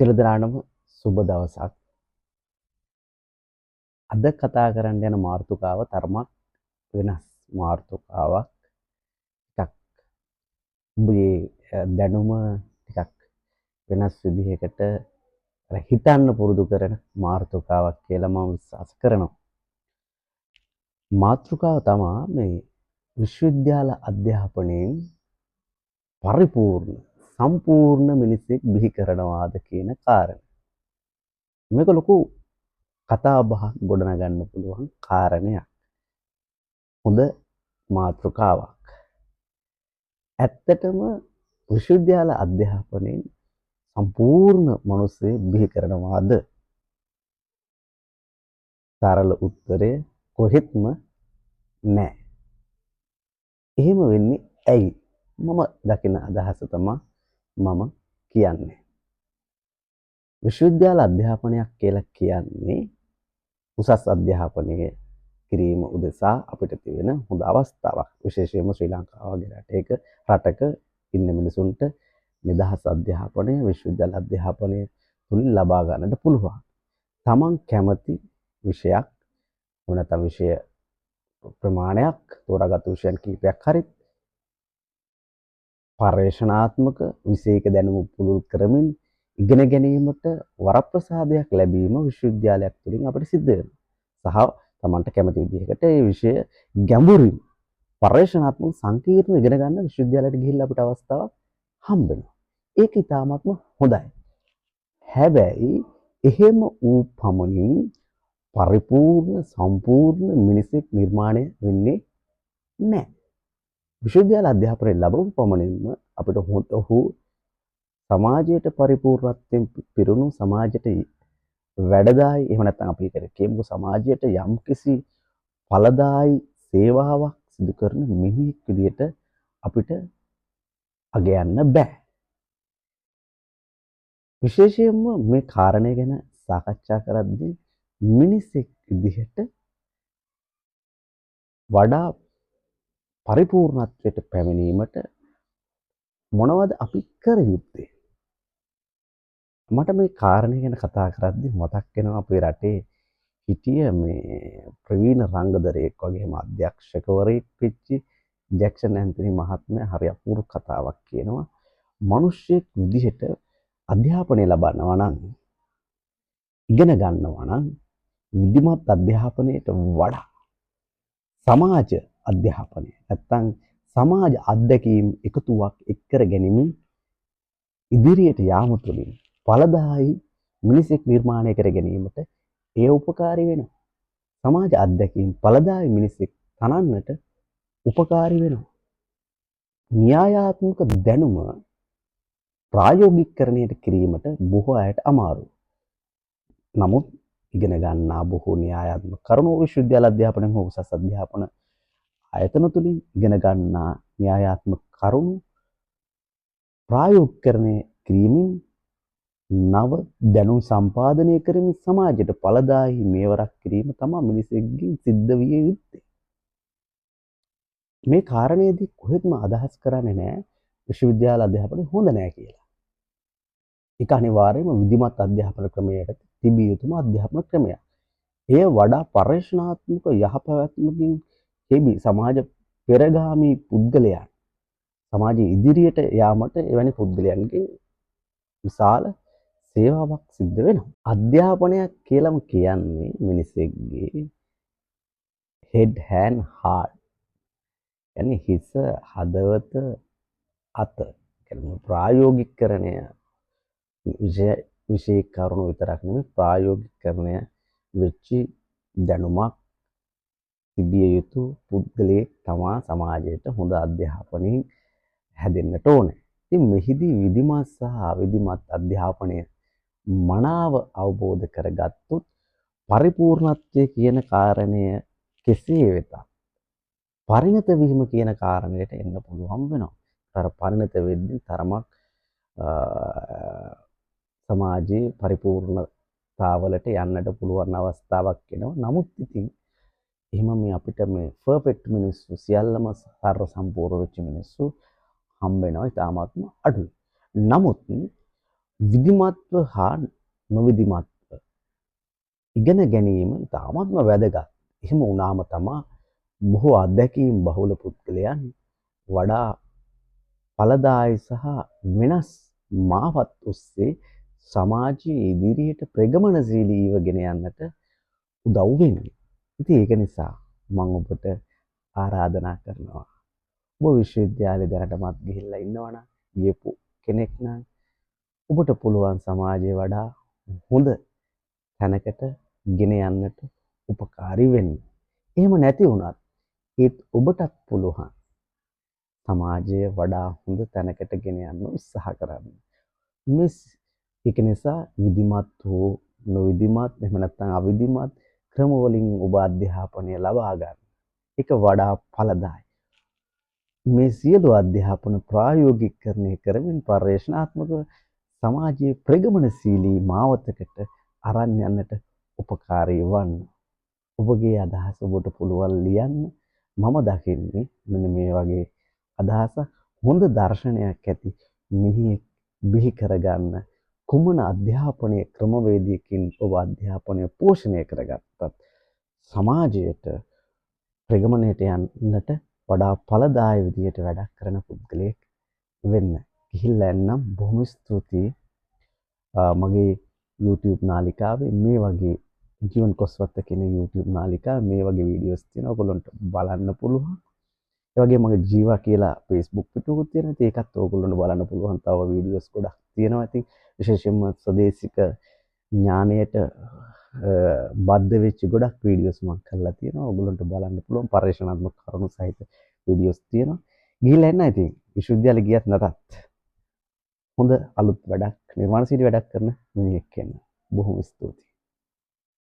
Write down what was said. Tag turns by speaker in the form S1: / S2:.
S1: සියලු දෙනාටම සුබ දවසක්. අද කතා කරන්න යන මාතෘකාව තරමක් වෙනස් මාතෘකාවක්. ටිකක් ඔබේ දැනුම ටිකක් වෙනස් විදිහකට අර හිතන්න පුරුදු කරන මාතෘකාවක් කියලා මම විශ්වාස කරනවා. මාතෘකාව තමා මේ විශ්වවිද්‍යාල අධ්‍යාපනයෙන් පරිපූර්ණ සම්පූර්ණ මිනිසෙක් බිහි කරනවාද කියන කාරණය. මේක ලොකු කතා බහක් ගොඩනගන්න පුළුවන් කාරණයක්. හොඳ මාතෘකාවක්. ඇත්තටම විශ්වවිද්‍යාල අධ්‍යාපනයෙන් සම්පූර්ණ මිනිස්සෙක් බිහි කරනවාද? සරල උත්තරය කොහෙත්ම නෑ. එහෙම වෙන්නේ ඇයි? මම දකින අදහස තමා මම කියන්නේ. විශ්වවිද්‍යාල අධ්‍යාපනයක් කියලා කියන්නේ උසස් අධ්‍යාපනය කිරීම උදෙසා අපිට තියෙන හොඳ අවස්ථාවක්. විශේෂයෙන්ම ශ්‍රී ලංකාව වගේ රටක ඉන්න මිනිසුන්ට නිදහස් අධ්‍යාපනය විශ්වවිද්‍යාල අධ්‍යාපනය තුලින් ලබා ගන්නට පුළුවන්. තමන් කැමති විෂයක් එහෙම නැත්නම් විෂය ප්‍රමාණයක් තෝරාගත්තු විෂයන් කීපයක් හරි පර්යේෂණාත්මක විෂයක දැනුම පුළුල් කරමින් ඉගෙන ගැනීමට වරප්‍රසාදයක් ලැබීම විශ්වවිද්‍යාලයක් තුළින් අපිට සිද්ධ වෙනවා. සහ තමන්ට කැමති විදිහකට ඒ විෂය ගැඹුරින් පර්යේෂණාත්මක සංකීර්ණ ඉගෙන ගන්න විශ්වවිද්‍යාලයට ගිහිල්ලා අපිට අවස්ථාවක් හම්බ වෙනවා. ඒක ඉතාමත්ම හොඳයි. හැබැයි එහෙම වූ පමණින් පරිපූර්ණ සම්පූර්ණ මිනිසෙක් නිර්මාණය වෙන්නේ නැහැ. විශ්වවිද්‍යාල අධ්‍යාපනය ලැබපු පමණින්ම අපිට හොඳ වූ සමාජයට පරිපූර්ණත්වයෙන් පිරුණු සමාජයට වැඩදායි, එහෙම නැත්නම් අපි ඒකට කියමුකෝ සමාජයට යම්කිසි ඵලදායි සේවාවක් සිදු කරන මිනිහෙක් විදියට අපිට අගයන්න බෑ. විශේෂයෙන්ම මේ කාරණය ගැන සාකච්ඡා කරද්දී මිනිසෙක් විදිහට වඩා පරිපූර්ණත්වයට පැමිණීමට මොනවද අපි කර යුත්තේ? මට මේ කාරණය ගැන කතා කරද්දී මතක් වෙනවා අපේ රටේ හිටිය මේ ප්‍රවීණ රංගදරයෙක් වගේම අධ්‍යක්ෂකවරයෙක් වෙච්ච ජැක්සන් ඇන්තනි මහත්මයා හරි අපූර්ව කතාවක් කියනවා. මිනිස්සෙක් විදිහට අධ්‍යාපනය ලබනවා නම්, ඉගෙන ගන්නවා නම්, විධිමත් අධ්‍යාපනයට වඩා සමාජ අධ්‍යාපනය නැත්තම් සමාජ අත්දැකීම් එකතුවක් එක් කර ගැනීමෙන් ඉදිරියට යාම තුළින් ඵලදායී මිනිසෙක් නිර්මාණය කර ගැනීමට එය උපකාරී වෙනවා. සමාජ අත්දැකීම් ඵලදායී මිනිසෙක් තනන්නට උපකාරී වෙනවා. න්‍යායාත්මක දැනුම ප්‍රායෝගිකකරණයට කිරීමට බොහෝ අයට අමාරුයි. නමුත් ඉගෙන ගන්නා බොහෝ න්‍යායාත්මක කරුණු විශ්වවිද්‍යාල අධ්‍යාපනය හෝ උසස් අධ්‍යාපන ආයතන තුලින් ඉගෙන ගන්නා න්‍යායාත්මක කරුණු ප්‍රායෝගිකකරණය කිරීමෙන් නව දැනුම් සම්පාදනය කරමින් සමාජයට ඵලදායී මේවරක් කිරීම තමා මිනිසෙක්ගෙන් සිද්ධ විය යුත්තේ. මේ කාරණේදී කොහෙත්ම අදහස් කරන්නේ නෑ විශ්වවිද්‍යාල අධ්‍යාපනය හොඳ නෑ කියලා. ඒක අනිවාර්යයෙන්ම විධිමත් අධ්‍යාපන ක්‍රමයට තිබිය යුතුම අධ්‍යාපන ක්‍රමයක්. එය වඩා පර්යේෂණාත්මක යහපැවැත්මකින් හෙබි සමාජ පෙරගාමී පුද්ගලයන් සමාජ ඉදිරියට යාමට එවැනි පුද්ගලයන්ගෙන් විශාල සේවාවක් සිද්ධ වෙනවා. අධ්‍යාපනයක් කියලාම කියන්නේ මිනිසෙක්ගේ head, hand, heart, කියන්නේ හිස, හදවත, අත, කියන්නේ ප්‍රායෝගිකකරණය විෂය විෂය කරුණු විතරක් නෙමෙයි, ප්‍රායෝගිකකරණය වෙච්චි දැනුමක් තිබිය යුතු පුද්ගලයෙක් තමා සමාජයට හොඳ අධ්‍යාපනයෙන් හැදෙන්නට ඕනේ. ඉතින් මෙහිදී විධිමත් සහ අවිධිමත් අධ්‍යාපනය මනාව අවබෝධ කරගත්තොත් පරිපූර්ණත්වය කියන කාරණය කෙසේ වෙතත් පරිණත වීම කියන කාරණයට එන්න පුළුවන් වෙනවා. අර පරිණත වෙද්දී තරමක් සමාජයේ පරිපූර්ණතාවලට යන්නට පුළුවන් අවස්ථාවක් එනවා. නමුත් ඉතින් එහෙම මේ අපිට මේ පර්ෆෙක්ට් මිනිස්සු, සියල්ලම සර්ව සම්පූර්ණ වෙච්ච මිනිස්සු හම්බ වෙනවා ඉතාමත්ම අඩුයි. නමුත් විධිමත්ව හා නොවිධිමත්ව ඉගෙන ගැනීම ඉතාමත්ම වැදගත්. එහෙම වුණාම තමා බොහෝ අත්දැකීම් බහුල පුද්ගලයන් වඩා ඵලදායී සහ වෙනස් මාවත් ඔස්සේ සමාජයේ ඉදිරියට ප්‍රගමනශීලීව ගෙන යන්නට උදව් වෙන්නේ. ඉතින් ඒක නිසා මම ඔබට ආරාධනා කරනවා. ඔබ විශ්වවිද්‍යාලේ දැනටමත් ගිහිල්ලා ඉන්නවා නම්, ගියපු කෙනෙක් නම්, ඔබට පුළුවන් සමාජයේ වඩා හොඳ තැනකට ගෙන යන්නට උපකාරී වෙන්න. එහෙම නැති වුණත් ඒත් ඔබටත් පුළුවන් සමාජය වඩා හොඳ තැනකට ගෙන යන්න උත්සාහ කරන්න. මේ ඒක නිසා විධිමත් හෝ නොවිධිමත්, එහෙම නැත්නම් අවිධිමත් ක්‍රම වලින් ඔබ අධ්‍යාපනය ලබා ගන්න. ඒක වඩා ඵලදායි. මේ සියලු අධ්‍යාපන ප්‍රායෝගිකකරණය කරමින් පර්යේෂණාත්මක සමාජයේ ප්‍රගමනශීලී මාවතකට අරන් යන්නට උපකාරී වන්න. ඔබගේ අදහස ඔබට පුළුවන් ලියන්න. මම දකින්නේ මෙන්න මේ වගේ අදහස හොඳ දර්ශනයක් ඇති මිනිහෙක් බිහි කරගන්න කුමන අධ්‍යාපනය ක්‍රමවේදයකින් ඔබ අධ්‍යාපනය පෝෂණය කරගත්තත් සමාජයට ප්‍රගමනයට යන්නට වඩා ඵලදායී විදියට වැඩක් කරන පුද්ගලයෙක් වෙන්න. ගිහිල්ලා එන්නම්. බොහොම ස්තුතියි. මගේ YouTube නාලිකාවේ මේ වගේ ජීවන් කොස්වත්ත කියන YouTube නාලිකාවේ මේ වගේ වීඩියෝස් තියෙනවා. ඔයගොල්ලන්ට බලන්න පුළුවන්. ඒ වගේම මගේ ජීවා කියලා Facebook පිටුවකුත් තියෙනවා. ඉතින් ඒකත් ඔයගොල්ලන්ට බලන්න පුළුවන්. තව වීඩියෝස් ගොඩක් තියෙනවා. ඉතින් විශේෂයෙන්ම ස්වදේශික ඥානයට බද්ධ වෙච්ච ගොඩක් වීඩියෝස් මම කරලා තියෙනවා. ඔයගොල්ලන්ට බලන්න පුළුවන්. පර්යේෂණාත්මක කරුණු සහිත වීඩියෝස් තියෙනවා. ගිහිල්ලා එන්න. ඉතින් විශ්වවිද්‍යාලේ ගියත් නැතත් හොඳ අලුත් වැඩක්, නිර්මාණශීලී වැඩක් කරන මිනිහෙක් වෙන්න. බොහොම ස්තුතියි.